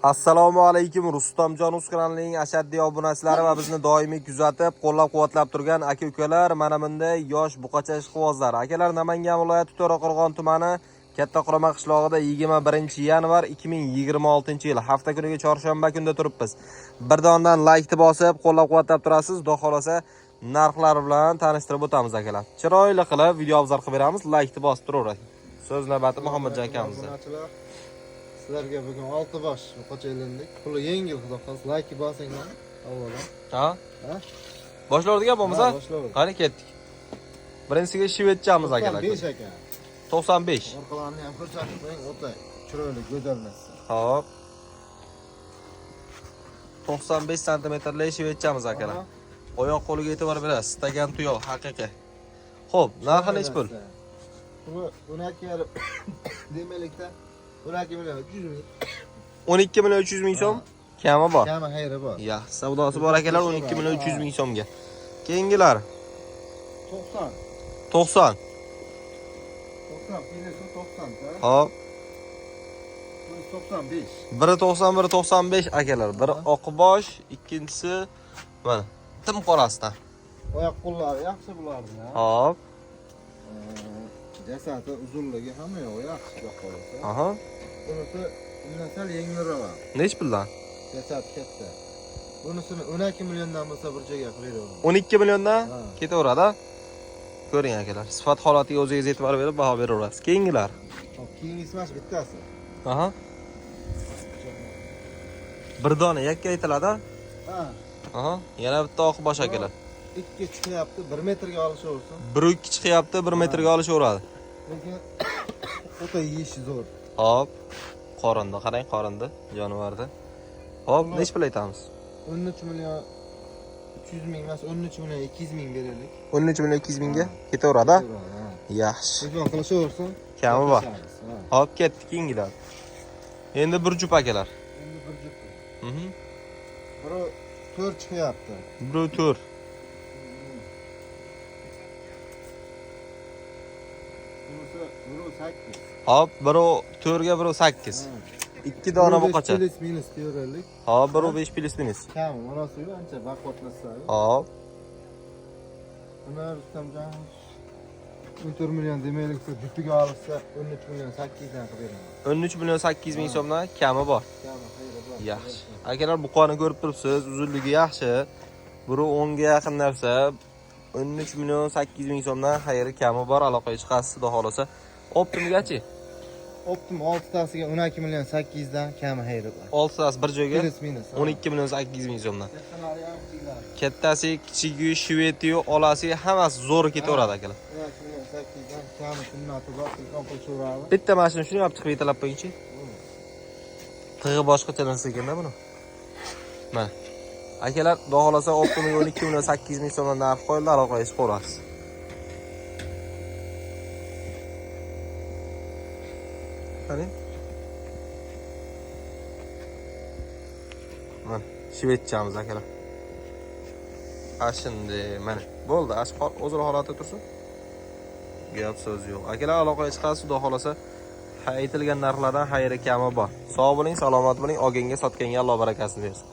Assalomu alaykum Rustamjon Uz kanalining ashaddiy obunachilari va bizni doimiy kuzatib, qo'llab-quvvatlab turgan aka-ukalar, mana bunday yosh buqacha ishqibozlar. Akalar, Namangan viloyati To'raqo'rg'on tumani Kattaqurama qishlog'ida 21-yanvar 2026-yil hafta kuniga chorshanba kunda turibmiz. Bir dondan laykni bosib, qo'llab-quvvatlab turasiz. Xudo xolasa narxlar bilan tanishtirib o'tamiz akalar. Chiroyli qilib video obzor qilib beramiz. Laykni bosib turaverasiz. So'z navbati Muhammadjon akamizda. Obunachilar, sizlarga bugun 6 bosh buqacha ilindik. Puli yengil, xudo xohlasa, layk bosinglar avvalo. Ha? Ha? Boshlardik bo'lmasa? Ha, boshlayverdik. Qani ketdik. Birinchisiga shvedchamiz akalar. 95 ekan. 95. Orqalarini ham ko'rsatib qo'ying, o'ta chiroyli, go'zal narsa. Hop. 95 santimetrli shvedchamiz akalar. Aha. Oyoq qo'liga e'tibor berasiz. Stakan tuyoq haqiqiy. Xo'p, narxi nechi pul? Puli 12,5 demaylikda 12 million 300 ming. 12 million 300 ming so'm kami bor. Kami xayri bor. Yaxshi, savdosi bor akalar 12 million 300 ming so'mga. Keyingilar 90. 90. 90 plyusi 90 ta. Hop. Plyus 95. Biri 90, biri 95 akalar. Biri oqbosh, ikkinchisi mana tim qorasidan. Oyoq qo'llari yaxshi bularni. Ha. Hop. Jasadi uzunligi hamma yo'q yaxshi, xudo xohlasa. Aha. Bunisi undan sal yengilroq. Nechi puldan? Jasad katta. Bunisini 12 milliondan bo'lsa bir joyga qilib beraveramiz. 12 milliondan Ha. ketaveradi. Ko'ring akalar, sifat holatiga o'zingiz e'tibor berib baho beraverasiz. Keyingilar. Hop, keyingisi mana shu bittasi. Aha. Bir dona yakka aytiladi. Ha, Aha, yana bitta oq bosh akalar. 2 chiqyapti, 1 metrga olishaversin. 1.2 chiqyapti, 1 metrga olishaveradi. Lekin o'ta yeyishi zo'r. Hop. Qorinda qarang, qorinda jonivorda. Hop, nechi pul aytamiz? 13 million 300 ming emas, 13 million 200 ming beraylik. 13 million 200 mingga ketaveradi. Ha. Yaxshi. Telefon qilishaversin. Kami bor. Gaplashamiz, ha. Hop, ketdik keyingilar. Endi bir jup akalar. Endi bir juft. Mhm. Biri 4 chiqyapti. Bir to'rt. Bunisi biri 8. Hop, biri to'rtga, biri sakkiz. Ikki dona buqacha. Plus minus deyveraylik. Hop, biri 5 plyus minus. Kam, orasi yo'q, ancha baquvvatlashsa. Hop. Buni Rustamjon 14 million demaylik, jufiga olsa 13 million 800 dan qilib beraman. 13 million 800 ming so'mdan kami bor. Kami xayri bor. Yaxshi. Akalar, buqani ko'rib turibsiz, uzunligi yaxshi. Biri 10 ga yaqin narsa. 13 million 800 ming so'mdan xayri kami bor, aloqaga chiqasiz, xudo xolasa. Optimgachi? Optim 6 tasiga 12 million 800 dan kami xayri bor. 6 tasi bir joyga Plus minus. 12 million 800 ming so'mdan. Kattalari ham, kichiklari. Kattasi, kichigi, shvetiyu, olasi hammasi zo'r ketaveradi akalar. 12 million 800 dan kami sunnati bor, telefon qilishaveradi. Bitta mashina shuni olib chiqib yetalab qo'yingchi. Tig'i boshqacha narsa ekanda buni. Mana. Akalar, xudo xolasa Optimiga 12 million 800 ming so'mdan narx qo'yildi, aloqaga chiqaverasiz. Qani? Mana shvedchamiz akalar. Ashindi mana bo'ldi, ash o'zini holatida tursin. Gap so'z yo'q. Akalar, aloqaga chiqasiz, xudo xolasa aytilgan narxlardan xayri kami bor. Sog' bo'ling, salomat bo'ling, olganga sotganga Alloh barakasini bersin.